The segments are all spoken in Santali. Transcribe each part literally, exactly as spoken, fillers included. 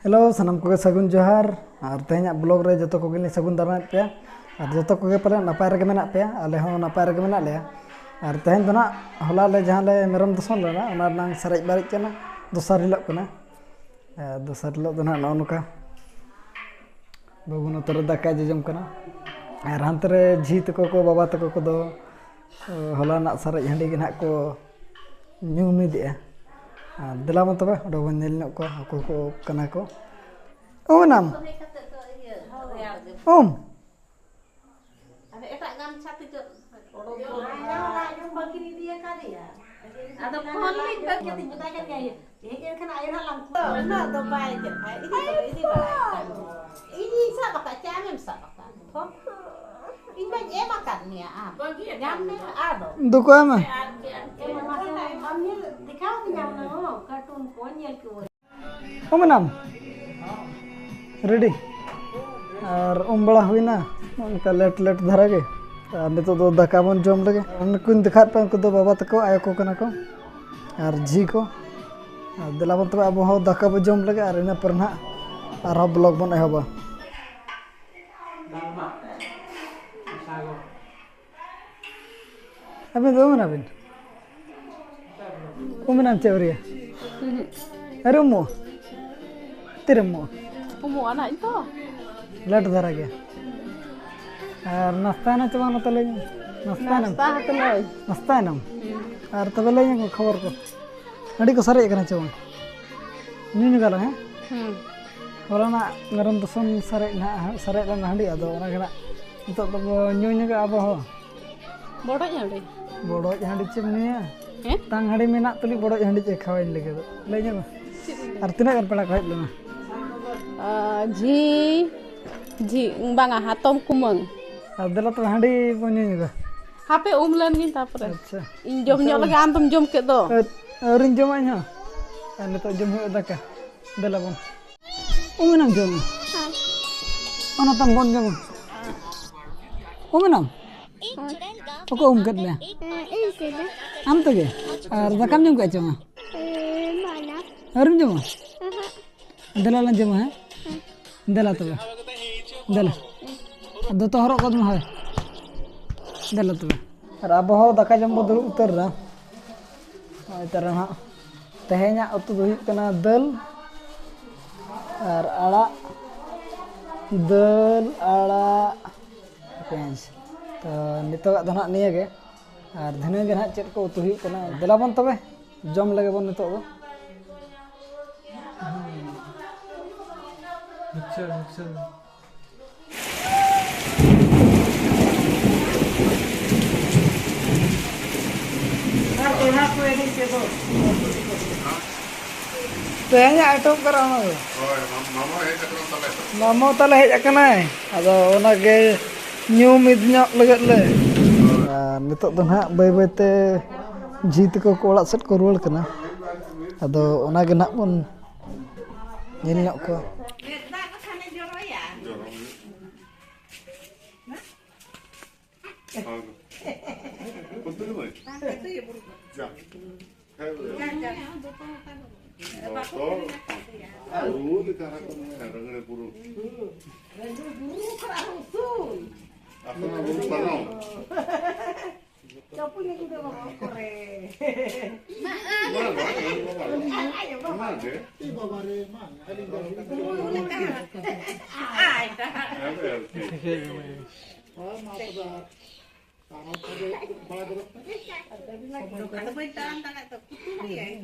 ᱦᱮᱞᱳ, ᱥᱟᱱᱟᱢ ᱠᱚᱜᱮ ᱥᱟᱹᱜᱩᱱ ᱡᱚᱦᱟᱨ᱾ ᱟᱨ ᱛᱮᱦᱮᱧᱟᱜ ᱵᱞᱚᱜ ᱨᱮ ᱡᱚᱛᱚ ᱠᱚᱜᱮ ᱞᱤᱧ ᱥᱟᱹᱜᱩᱱ ᱫᱟᱨᱟᱢᱮᱫ ᱯᱮᱭᱟ᱾ ᱟᱨ ᱡᱚᱛᱚ ᱠᱚᱜᱮ ᱯᱟᱞᱮ ᱱᱟᱯᱟᱭ ᱨᱮᱜᱮ ᱢᱮᱱᱟᱜ ᱯᱮᱭᱟ, ᱟᱞᱮ ᱦᱚᱸ ᱱᱟᱯᱟᱭ ᱨᱮᱜᱮ ᱢᱮᱱᱟᱜ ᱞᱮᱭᱟ᱾ ᱟᱨ ᱛᱮᱦᱮᱧ ᱫᱚ ᱱᱟᱜ ᱦᱚᱞᱟ ᱞᱮ ᱡᱟᱦᱟᱸ ᱞᱮ ᱢᱮᱨᱚᱢ ᱫᱚᱥᱚᱱ ᱞᱮᱱᱟ, ᱚᱱᱟ ᱨᱮᱱᱟᱝ ᱥᱟᱨᱮᱡ ᱵᱟᱨᱮᱡ ᱠᱟᱱᱟ, ᱫᱚᱥᱟᱨ ᱦᱤᱞᱳᱜ ᱠᱟᱱᱟ᱾ ᱟᱨ ᱫᱚᱥᱟᱨ ᱦᱤᱞᱳᱜ ᱫᱚ ᱱᱟᱜ ᱱᱚᱜᱼᱚ ᱱᱚᱝᱠᱟ ᱵᱟᱹᱵᱩ ᱱᱚᱛᱮ ᱨᱮ ᱫᱟᱠᱟᱭ ᱡᱚᱡᱚᱢ ᱠᱟᱱᱟ᱾ ᱟᱨ ᱦᱟᱱᱛᱮ ᱨᱮ ᱡᱷᱤ ᱛᱟᱠᱚ ᱠᱚ, ᱵᱟᱵᱟ ᱛᱟᱠᱚ ᱠᱚᱫᱚ ᱦᱚᱞᱟᱱᱟᱜ ᱥᱟᱨᱮᱡ ᱦᱟᱺᱰᱤ ᱜᱮ ᱱᱟᱦᱟᱜ ᱠᱚ ᱧᱩ ᱢᱤᱫᱮᱜᱼᱟ᱾ ᱟᱨ ᱫᱮᱞᱟ ᱵᱚᱱ ᱛᱚᱵᱮ, ᱚᱸᱰᱮ ᱵᱚᱱ ᱧᱮᱞ ᱧᱚᱜ ᱠᱚᱣᱟ, ᱚᱠᱚᱭ ᱠᱚ ᱠᱟᱱᱟ ᱠᱚ᱾ ᱩᱢ ᱮᱱᱟᱢ? ᱩᱢ? ᱟᱫᱚ ᱮᱴᱟᱜ ᱜᱟᱢᱪᱷᱟ ᱛᱮ ᱪᱮᱫ? ᱟᱫᱚ ᱯᱷᱳᱱ ᱞᱤᱧ ᱛᱚ᱾ ᱦᱮᱡ ᱮᱱ ᱠᱷᱟᱱ ᱟᱭᱳ ᱦᱟᱸᱜ ᱞᱟᱝ ᱩᱱᱟᱹᱜ ᱫᱚ ᱵᱟᱭ ᱪᱮᱫ ᱠᱷᱟᱡ, ᱤᱫᱤ ᱫᱚ ᱤᱫᱤ ᱵᱟᱲᱟᱭ ᱠᱷᱟᱱ᱾ ᱤᱧᱤᱧ ᱥᱟᱵ ᱟᱠᱟᱫ ᱪᱮ ᱟᱢᱮᱢ ᱥᱟᱵ ᱟᱠᱟᱫ? ᱯᱷᱳᱱ? ᱤᱧ ᱢᱟᱧ ᱮᱢ ᱟᱠᱟᱫ ᱢᱮᱭᱟ ᱟᱢ᱾ ᱧᱟᱢ ᱢᱮ ᱟᱫᱚ᱾ ᱫᱩᱠᱩ ᱮᱢᱟ᱾ ᱮᱢ ᱟᱢ ᱧᱮᱞ ᱫᱮᱠᱷᱟᱣ ᱫᱤᱧᱟ ᱚᱱᱟ ᱦᱚᱸ, ᱠᱟᱨᱴᱩᱱ ᱠᱚ ᱧᱮᱞ ᱠᱚ᱾ ᱩᱢ ᱮᱱᱟᱢ? ᱨᱮᱰᱤ? ᱟᱨ ᱩᱢ ᱵᱟᱲᱟ ᱦᱩᱭᱱᱟ ᱚᱱᱠᱟ ᱞᱮᱴ ᱞᱮᱴ ᱫᱷᱟᱨᱟ ᱜᱮ᱾ ᱟᱨ ᱱᱤᱛᱚᱜ ᱫᱚ ᱫᱟᱠᱟ ᱵᱚᱱ ᱡᱚᱢ ᱞᱮᱜᱮ᱾ ᱩᱱᱠᱩᱧ ᱫᱮᱠᱷᱟᱣᱮᱫ ᱯᱮ, ᱩᱱᱠᱩ ᱫᱚ ᱵᱟᱵᱟ ᱛᱟᱠᱚ, ᱟᱭᱳ ᱠᱚ ᱠᱟᱱᱟ ᱠᱚ ᱟᱨ ᱡᱷᱤ ᱠᱚ᱾ ᱟᱨ ᱫᱮᱞᱟ ᱵᱚᱱ ᱛᱚᱵᱮ ᱟᱵᱚ ᱦᱚᱸ ᱫᱟᱠᱟ ᱵᱚ ᱡᱚᱢ ᱞᱮᱜᱮ ᱟᱨ ᱤᱱᱟᱹ ᱯᱚᱨᱮ ᱱᱟᱦᱟᱜ ᱟᱨᱦᱚᱸ ᱵᱞᱚᱜ ᱵᱚᱱ ᱮᱦᱚᱵᱟ᱾ ᱟᱹᱵᱤᱱ ᱫᱚ ᱩᱢ ᱮᱱᱟᱵᱤᱱ? ᱩᱢ ᱮᱱᱟᱢ ᱪᱮ ᱟᱹᱣᱨᱤᱭᱟ? ᱟᱹᱣᱨᱤ ᱩᱢᱩᱜᱼᱟ? ᱛᱤᱨᱮᱢ ᱩᱢᱩᱜᱼᱟ? ᱩᱢᱩᱜᱼᱟ ᱱᱟᱦᱟᱜ ᱤᱧ ᱛᱚ᱾ ᱞᱮᱴ ᱫᱷᱟᱨᱟ ᱜᱮ᱾ ᱟᱨ ᱱᱟᱥᱛᱟᱭᱮᱱᱟ ᱪᱮ ᱵᱟᱝ ᱱᱚᱛᱮ ᱞᱟᱹᱭ ᱢᱮ? ᱱᱟᱥᱛᱟᱭᱮᱱᱟᱢ? ᱱᱟᱥᱛᱟ ᱦᱟᱛᱟᱞᱟᱹᱭ᱾ ᱱᱟᱥᱛᱟᱭᱮᱱᱟᱢ? ᱦᱩᱸ᱾ ᱟᱨ ᱛᱚᱵᱮ ᱞᱟᱹᱭ ᱧᱚᱜ ᱢᱮ ᱠᱷᱚᱵᱚᱨ ᱠᱚ᱾ ᱦᱟᱺᱰᱤ ᱠᱚ ᱥᱟᱨᱮᱡ ᱟᱠᱟᱱᱟ ᱪᱮ ᱵᱟᱝ? ᱧᱩ ᱧᱚᱜᱟᱞᱟᱝ, ᱦᱮᱸ? ᱦᱩᱸ᱾ ᱦᱚᱞᱟᱱᱟᱜ ᱢᱮᱨᱚᱢ ᱫᱚᱥᱚᱱ ᱥᱟᱨᱮᱡ ᱱᱟᱦᱟᱜ, ᱥᱟᱨᱮᱡ ᱞᱮᱱᱟ ᱦᱟᱺᱰᱤ, ᱟᱫᱚ ᱚᱱᱟ ᱜᱮ ᱱᱟᱜ ᱱᱤᱛᱚᱜ ᱫᱚᱵᱚ ᱧᱩ ᱧᱚᱜᱟ ᱟᱵᱚ ᱦᱚᱸ᱾ ᱵᱚᱰᱚᱡ ᱦᱟᱺᱰᱤ᱾ ᱵᱚᱰᱚᱡ ᱦᱟᱺᱰᱤ ᱪᱮᱫ ᱮᱢ ᱧᱩᱭᱟ? ᱦᱮᱸ? ᱛᱟᱝ ᱦᱟᱺᱰᱤ ᱢᱮᱱᱟᱜ ᱛᱩᱞᱩᱡ ᱵᱚᱰᱚᱡ ᱦᱟᱺᱰᱤ ᱪᱮᱫ ᱠᱷᱟᱣᱟᱧ ᱞᱟᱹᱜᱤᱫ᱾ ᱞᱟᱹᱭ ᱧᱚᱜ ᱢᱮ᱾ ᱪᱮᱫ ᱮᱢ ᱞᱟᱹᱭᱟ? ᱟᱨ ᱛᱤᱱᱟᱹᱜ ᱜᱟᱱ ᱯᱮᱲᱟ ᱠᱚ ᱦᱮᱡ ᱞᱮᱱᱟ? ᱟ, ᱡᱷᱤ, ᱡᱷᱤ, ᱵᱟᱝᱟ, ᱦᱟᱛᱚᱢ ᱠᱩᱢᱟᱹᱝ᱾ ᱟᱨ ᱫᱮᱞᱟ ᱛᱚᱵᱮ ᱦᱟᱺᱰᱤ ᱵᱚᱱ ᱧᱩ ᱧᱚᱜᱟ᱾ ᱦᱟᱯᱮ ᱩᱢ ᱞᱮᱱ ᱜᱤᱧ ᱛᱟᱯᱚᱨᱮ᱾ ᱟᱪᱪᱷᱟ᱾ ᱤᱧ ᱡᱚᱢ ᱟᱪᱪᱷᱟ, ᱧᱚᱜ ᱩᱢ᱾ ᱞᱮᱜᱮ, ᱟᱢ ᱫᱚᱢ ᱡᱚᱢ ᱠᱮᱫ ᱫᱚ᱾ ᱟᱹᱣ-, ᱟᱹᱣᱨᱤᱧ ᱡᱚᱢᱟ ᱤᱧ ᱦᱚᱸ᱾ ᱟᱨ ᱱᱤᱛᱚᱜ ᱡᱚᱢ ᱦᱩᱭᱩᱜᱼᱟ ᱫᱟᱠᱟ᱾ ᱫᱮᱞᱟ ᱵᱚᱱ᱾ ᱩᱢ ᱮᱱᱟᱢ ᱡᱚᱢ? ᱦᱮᱸ᱾ ᱚᱱᱟ ᱛᱟᱢ ᱵᱚᱱ ᱡᱚᱢᱟ᱾ ᱩᱢ ᱮᱱᱟᱢ? ᱦᱮᱸ᱾ ᱚᱠᱚᱭ ᱩᱢ ᱠᱮᱫ ᱢᱮᱭᱟ? ᱦᱮᱸ, ᱤᱧ ᱛᱮᱫᱚ᱾ ᱟᱢ ᱛᱮᱜᱮ? ᱟᱨ ᱫᱟᱠᱟᱢ ᱡᱚᱢ ᱠᱮᱫᱟ ᱪᱮ ᱵᱟᱝᱟ? ᱦᱮᱸ, ᱵᱟᱝᱟ᱾ ᱟᱹᱣᱨᱤᱢ ᱡᱚᱢᱟ? ᱮᱦᱮᱸ᱾ ᱫᱮᱞᱟ ᱞᱟᱝ ᱡᱚᱢᱟ, ᱦᱮᱸ? ᱫᱮᱞᱟ ᱛᱚᱵᱮ᱾ ᱫᱮᱞᱟ᱾ ᱟᱨ ᱫᱚᱛᱚ ᱦᱚᱨᱚᱜ ᱠᱚᱫ ᱢᱮ, ᱦᱳᱭ᱾ ᱫᱮᱞᱟ ᱛᱚᱵᱮ᱾ ᱟᱨ ᱟᱵᱚ ᱦᱚᱸ ᱫᱟᱠᱟ ᱡᱚᱢ ᱵᱚ ᱫᱩᱲᱩᱵ ᱩᱛᱟᱹᱨ ᱮᱱᱟ᱾ ᱱᱚᱜᱼᱚᱭ ᱛᱟᱨᱟ ᱦᱟᱸᱜ ᱛᱮᱦᱮᱧᱟᱜ ᱩᱛᱩ ᱫᱚ ᱦᱩᱭᱩᱜ ᱠᱟᱱᱟ ᱫᱟᱹᱞ ᱟᱨ ᱟᱲᱟᱜ, ᱫᱟᱹᱞ, ᱟᱲᱟᱜ, ᱯᱮᱸᱭᱟᱡᱽ᱾ ᱛᱚ ᱱᱤᱛᱚᱜᱟᱜ ᱫᱚ ᱱᱟᱦᱟᱜ ᱱᱤᱭᱟᱹ ᱜᱮ, ᱟᱨ ᱫᱷᱤᱱᱟᱹᱝ ᱜᱮ ᱱᱟᱦᱟᱜ ᱪᱮᱫ ᱠᱚ ᱩᱛᱩ ᱦᱩᱭᱩᱜ ᱠᱟᱱᱟ, ᱫᱮᱞᱟ ᱵᱚᱱ ᱛᱚᱵᱮ ᱡᱚᱢ ᱞᱮᱜᱮ ᱵᱚᱱ ᱱᱤᱛᱚᱜ ᱫᱚ᱾ Mixture, mixture. ᱛᱮᱦᱮᱧᱟᱜ ᱟᱭᱴᱮᱢ ᱠᱟᱱᱟ ᱚᱱᱟ ᱫᱚ᱾ ᱦᱳᱭ, ᱢᱟᱢ-, ᱢᱟᱢᱚ ᱦᱮᱡ ᱟᱠᱟᱱᱟ ᱛᱟᱞᱮ᱾ ᱢᱟᱢᱚ ᱛᱟᱞᱮ ᱦᱮᱡ ᱟᱠᱟᱱᱟᱭ, ᱟᱫᱚ ᱚᱱᱟᱜᱮ ᱧᱩ ᱢᱤᱫ ᱧᱚᱜ ᱞᱟᱹᱜᱤᱫ ᱞᱮ᱾ ᱟᱨ ᱱᱤᱛᱚᱜ ᱫᱚ ᱱᱟᱦᱟᱜ ᱵᱟᱹᱭ ᱵᱟᱹᱭ ᱛᱮ ᱡᱷᱤ ᱛᱟᱠᱚ ᱠᱚ ᱚᱲᱟᱜ ᱥᱮᱫ ᱠᱚ ᱨᱩᱣᱟᱹᱲ ᱠᱟᱱᱟ᱾ ᱟᱫᱚ ᱚᱱᱟᱜᱮ ᱱᱟᱦᱟᱜ ᱵᱚᱱ ᱧᱮᱞ ᱧᱚᱜ ᱠᱚᱣᱟ᱾ ᱵᱩᱨᱩ ᱞᱮᱠᱟ ᱦᱟᱨᱟ ᱠᱚ ᱢᱮᱱᱟᱜᱼᱟ, ᱨᱟᱹᱜᱽᱲᱟᱹ ᱵᱩᱨᱩ᱾ ᱟᱯᱱᱟᱨ ᱵᱩᱨᱩ ᱯᱟᱨᱚᱢ᱾ ᱪᱟᱯᱩ ᱧᱩ ᱫᱚ ᱵᱟᱵᱟ ᱠᱚᱨᱮ᱾ ᱵᱟᱝ, ᱵᱟᱝ, ᱵᱟᱝ, ᱵᱟᱝ᱾ ᱚᱱᱟ ᱜᱮ᱾ ᱮ ᱵᱟᱵᱟ ᱨᱮ, ᱢᱟ, ᱟᱹᱞᱤᱧ ᱫᱚ ᱵᱩᱨᱩ ᱞᱮᱠᱟ᱾ ᱟᱭ, ᱰᱟᱦᱟᱨ᱾ ᱦᱮᱸ, ᱦᱮᱸ, ᱴᱷᱤᱠ᱾ ᱦᱳᱭ, ᱢᱟ ᱛᱚᱵᱮ ᱟᱨ ᱛᱟᱨᱟ ᱛᱚᱵᱮ ᱵᱟᱲᱟ ᱜᱚᱫᱚᱜ ᱯᱮ᱾ ᱱᱚᱝᱠᱟ ᱫᱚ ᱵᱟᱹᱧ ᱛᱟᱲᱟᱢ ᱫᱟᱲᱮᱭᱟᱜ ᱫᱚ, ᱠᱩᱴᱩ ᱜᱮᱭᱟᱭ᱾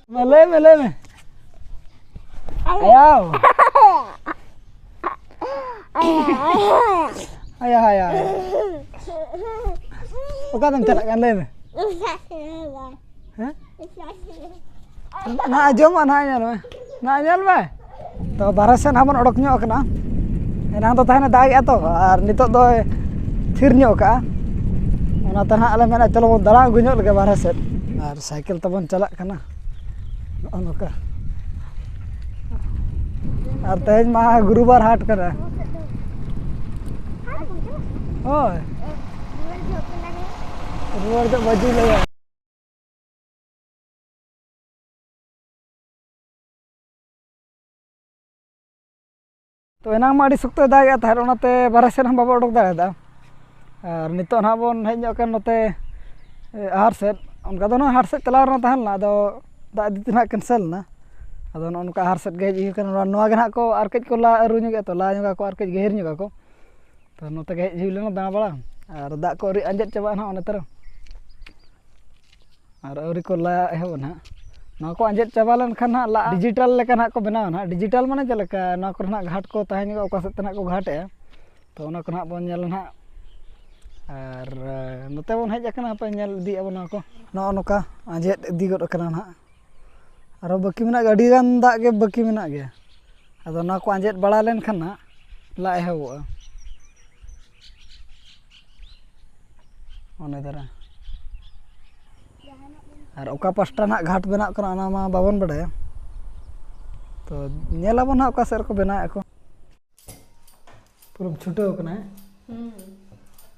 ᱢᱟ ᱞᱟᱹᱭ ᱢᱮ, ᱞᱟᱹᱭ ᱢᱮ᱾ ᱟᱭᱟᱣ᱾ ᱟᱭᱟ, ᱟᱭᱟ, ᱟᱭᱟ᱾ ᱚᱠᱟᱛᱮᱢ ᱪᱟᱞᱟᱜ ᱠᱟᱱ? ᱞᱟᱹᱭ ᱢᱮ᱾ ᱦᱮᱸ? ᱱᱟᱦᱟᱜ ᱟᱸᱡᱚᱢᱚᱜᱼᱟ, ᱱᱟᱦᱟᱜ ᱧᱮᱞ ᱢᱮ᱾ ᱱᱟᱦᱟᱜ ᱧᱮᱞ ᱢᱮ᱾ ᱛᱚ, ᱵᱟᱨᱦᱮ ᱥᱮᱫ ᱦᱟᱸᱜ ᱵᱚᱱ ᱚᱰᱚᱠ ᱧᱚᱜ ᱟᱠᱟᱱᱟ᱾ ᱮᱱᱟᱝ ᱫᱚ ᱛᱟᱦᱮᱱᱮ ᱫᱟᱜᱮᱜᱼᱟ ᱛᱚ, ᱟᱨ ᱱᱤᱛᱚᱜ ᱫᱚᱭ ᱛᱷᱤᱨ ᱧᱚᱜ ᱟᱠᱟᱜᱼᱟ᱾ ᱚᱱᱟᱛᱮ ᱱᱟᱦᱟᱜ ᱞᱮ ᱢᱮᱱᱟ, ᱪᱚᱞᱚ ᱵᱚᱱ ᱫᱟᱬᱟ ᱟᱹᱜᱩ ᱧᱚᱜ ᱞᱮᱜᱮ ᱵᱟᱨᱦᱮ ᱥᱮᱫ᱾ ᱟᱨ ᱥᱟᱭᱠᱮᱞ ᱛᱮᱵᱚᱱ ᱪᱟᱞᱟᱜ ᱠᱟᱱᱟ᱾ ᱱᱚᱝᱠᱟ᱾ ᱟᱨ ᱛᱮᱦᱮᱧ ᱢᱟ ᱜᱩᱨᱩᱵᱟᱨ ᱦᱟᱴ ᱠᱟᱱᱟ᱾ ᱦᱳᱭ᱾ ᱨᱩᱣᱟᱹᱲ ᱫᱚ ᱵᱟᱹᱡᱩ ᱞᱟᱹᱭᱟ᱾ ᱛᱚ, ᱮᱱᱟᱝ ᱢᱟ ᱟᱹᱰᱤ ᱥᱚᱠᱛᱚᱭ ᱫᱟᱜᱮᱫ ᱛᱟᱦᱮᱸᱫ, ᱚᱱᱟᱛᱮ ᱵᱟᱨᱦᱮ ᱥᱮᱫ ᱦᱚᱸ ᱵᱟᱵᱚ ᱚᱰᱚᱠ ᱫᱟᱲᱮᱭᱟᱫᱟ᱾ ᱟᱨ ᱱᱤᱛᱚᱜ ᱱᱟᱦᱟᱜ ᱵᱚᱱ ᱦᱮᱡ ᱧᱚᱜ ᱠᱟᱱ ᱱᱚᱛᱮ, ᱮ, ᱟᱦᱟᱨ ᱥᱮᱫ᱾ ᱚᱱᱠᱟ ᱫᱚ ᱱᱟᱦᱟᱜ ᱦᱟᱴ ᱥᱮᱫ ᱪᱟᱞᱟᱣ ᱨᱮᱱᱟᱜ ᱛᱟᱦᱮᱸ ᱞᱮᱱᱟ, ᱟᱫᱚ ᱫᱟᱜ ᱤᱫᱤ ᱛᱮ ᱱᱟᱦᱟᱜ ᱠᱮᱱᱥᱮᱞ ᱮᱱᱟ᱾ ᱟᱫᱚ ᱱᱚᱜᱼᱚ ᱱᱚᱝᱠᱟ ᱟᱦᱟᱨ ᱥᱮᱫ ᱜᱮ ᱦᱮᱡ ᱦᱩᱭ ᱠᱟᱱᱟ᱾ ᱱᱚᱣᱟ, ᱱᱚᱣᱟ ᱜᱮ ᱱᱟᱦᱟᱜ ᱠᱚ ᱟᱨ ᱠᱟᱹᱡ ᱠᱚ ᱞᱟ ᱟᱹᱨᱩ ᱧᱚᱜᱮᱫ ᱛᱚ, ᱞᱟ ᱧᱚᱜᱟ ᱠᱚ ᱟᱨ ᱠᱟᱹᱡ ᱜᱟᱹᱦᱤᱨ ᱧᱚᱜᱟ ᱠᱚ᱾ ᱛᱚ, ᱱᱚᱛᱮ ᱜᱮ ᱦᱮᱡ ᱦᱩᱭ ᱞᱮᱱᱟ ᱫᱟᱬᱟ ᱵᱟᱲᱟ᱾ ᱟᱨ ᱫᱟᱜ ᱠᱚ ᱟᱹᱣᱨᱤ ᱟᱸᱡᱮᱫ ᱪᱟᱵᱟᱜᱼᱟ ᱱᱟᱦᱟᱜ ᱚᱱᱟ ᱛᱟᱨᱟ᱾ ᱟᱨ ᱟᱹᱣᱨᱤ ᱠᱚ ᱞᱟ ᱮᱦᱚᱵᱟ ᱱᱟᱦᱟᱜ᱾ ᱱᱚᱣᱟ ᱠᱚ ᱟᱸᱡᱮᱫ ᱪᱟᱵᱟ ᱞᱮᱱᱠᱷᱟᱱ ᱦᱟᱸᱜ ᱞᱟ ᱰᱤᱡᱤᱴᱟᱞ ᱞᱮᱠᱟ ᱱᱟᱦᱟᱜ ᱠᱚ ᱵᱮᱱᱟᱣᱟ ᱱᱟᱦᱟᱜ᱾ ᱰᱤᱡᱤᱴᱟᱞ ᱢᱟᱱᱮ ᱪᱮᱫ ᱞᱮᱠᱟ? ᱱᱚᱣᱟ ᱠᱚᱨᱮ ᱱᱟᱦᱟᱜ ᱜᱷᱟᱴ ᱠᱚ ᱛᱟᱦᱮᱸ ᱧᱚᱜᱚᱜᱼᱟ, ᱚᱠᱟ ᱥᱮᱫ ᱛᱮ ᱱᱟᱦᱟᱜ ᱠᱚ ᱜᱷᱟᱴᱮᱜᱼᱟ᱾ ᱛᱚ, ᱚᱱᱟ ᱠᱚ ᱱᱟᱦᱟᱜ ᱵᱚᱱ ᱧᱮᱞᱟ ᱱᱟᱦᱟᱜ᱾ ᱟᱨ, ᱮ, ᱱᱚᱛᱮ ᱵᱚᱱ ᱦᱮᱡ ᱟᱠᱟᱱᱟ, ᱦᱟᱯᱮ ᱧᱮᱞ ᱤᱫᱤᱭᱮᱫᱼᱟ ᱵᱚᱱ ᱱᱚᱣᱟ ᱠᱚ᱾ ᱱᱚᱜᱼᱚ ᱱᱚᱝᱠᱟ ᱟᱸᱡᱮᱫ ᱤᱫᱤ ᱜᱚᱫ ᱟᱠᱟᱱᱟ ᱱᱟᱦᱟᱜ᱾ ᱟᱨᱚ ᱵᱟᱹᱠᱤ ᱢᱮᱱᱟᱜ ᱜᱮᱭᱟ, ᱟᱹᱰᱤ ᱜᱟᱱ ᱫᱟᱜ ᱜᱮ ᱵᱟᱹᱠᱤ ᱢᱮᱱᱟᱜ ᱜᱮᱭᱟ᱾ ᱟᱫᱚ ᱱᱚᱣᱟ ᱠᱚ ᱟᱸᱡᱮᱫ ᱵᱟᱲᱟ ᱞᱮᱱᱠᱷᱟᱱ ᱱᱟᱦᱟᱜ ᱞᱟ ᱮᱦᱚᱵᱚᱜᱼᱟ᱾ ᱚᱱᱮ ᱫᱷᱟᱨᱟ᱾ ᱟᱨ ᱚᱠᱟ ᱯᱟᱥᱴᱟ ᱱᱟᱦᱟᱜ ᱜᱷᱟᱴ ᱵᱮᱱᱟᱜ ᱠᱟᱱᱟ, ᱚᱱᱟ ᱢᱟ ᱵᱟᱵᱚᱱ ᱵᱟᱰᱟᱭᱟ᱾ ᱛᱚ, ᱧᱮᱞ ᱟᱵᱚᱱ ᱱᱟᱦᱟᱜ ᱚᱠᱟ ᱥᱮᱫ ᱨᱮᱠᱚ ᱵᱮᱱᱟᱣᱮᱫᱼᱟ ᱠᱚ᱾ ᱯᱩᱨᱟᱹᱢ ᱪᱷᱩᱴᱟᱹᱣ ᱠᱟᱱᱟ, ᱦᱮᱸ? ᱦᱩᱸ᱾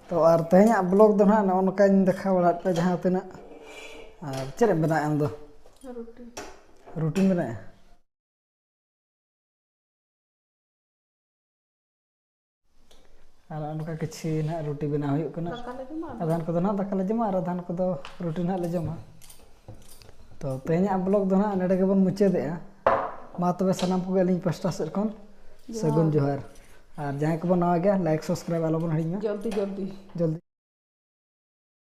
ᱛᱚ, ᱟᱨ ᱛᱮᱦᱮᱧᱟᱜ ᱵᱞᱚᱜ ᱫᱚ ᱱᱟᱦᱟᱜ ᱱᱚᱜᱼᱚ ᱱᱚᱝᱠᱟᱧ ᱫᱮᱠᱷᱟᱣ ᱵᱟᱲᱟᱭᱮᱫ ᱯᱮᱭᱟ ᱡᱟᱦᱟᱸ ᱛᱤᱱᱟᱹᱜ᱾ ᱟᱨ ᱪᱮᱫ ᱮᱢ ᱵᱮᱱᱟᱣᱮᱫᱼᱟ ᱟᱢ ᱫᱚ? ᱨᱩᱴᱤ᱾ ᱨᱩᱴᱤᱢ ᱵᱮᱱᱟᱣᱮᱫᱼᱟ? ᱟᱨ ᱚᱱᱠᱟ ᱠᱤᱪᱷᱤ ᱱᱟᱦᱟᱜ ᱨᱩᱴᱤ ᱵᱮᱱᱟᱣ ᱦᱩᱭᱩᱜ ᱠᱟᱱᱟ᱾ ᱫᱟᱠᱟ ᱞᱮ ᱡᱚᱢᱟ, ᱟᱫᱚ ᱟᱫᱷᱟᱱ ᱠᱚᱫᱚ ᱱᱟᱦᱟᱜ ᱫᱟᱠᱟ ᱞᱮ ᱡᱚᱢᱟ ᱟᱨ ᱟᱫᱷᱟᱱ ᱠᱚᱫᱚ ᱨᱩᱴᱤ ᱱᱟᱦᱟᱜ ᱞᱮ ᱡᱚᱢᱟ᱾ ᱛᱚ, ᱛᱮᱦᱮᱧᱟᱜ ᱵᱞᱚᱜ ᱫᱚ ᱱᱟᱦᱟᱜ ᱱᱚᱰᱮ ᱜᱮᱵᱚᱱ ᱢᱩᱪᱟᱹᱫᱮᱜᱼᱟ᱾ ᱢᱟ ᱛᱚᱵᱮ, ᱥᱟᱱᱟᱢ ᱠᱚᱜᱮ ᱟᱹᱞᱤᱧ ᱯᱟᱥᱴᱟ ᱥᱮᱫ ᱠᱷᱚᱱ ᱡᱚᱦᱟᱨ᱾ ᱥᱟᱹᱜᱩᱱ ᱡᱚᱦᱟᱨ᱾ ᱟᱨ ᱡᱟᱦᱟᱸᱭ ᱠᱚᱵᱚᱱ ᱱᱟᱣᱟ ᱜᱮᱭᱟ, ᱞᱟᱭᱤᱠ ᱥᱟᱵᱥᱠᱨᱟᱭᱤᱵ ᱟᱞᱚᱵᱚᱱ ᱦᱤᱲᱤᱧ ᱢᱟ᱾ ᱡᱚᱞᱫᱤ, ᱡᱚᱞᱫᱤ᱾ ᱡᱚᱞᱫᱤ᱾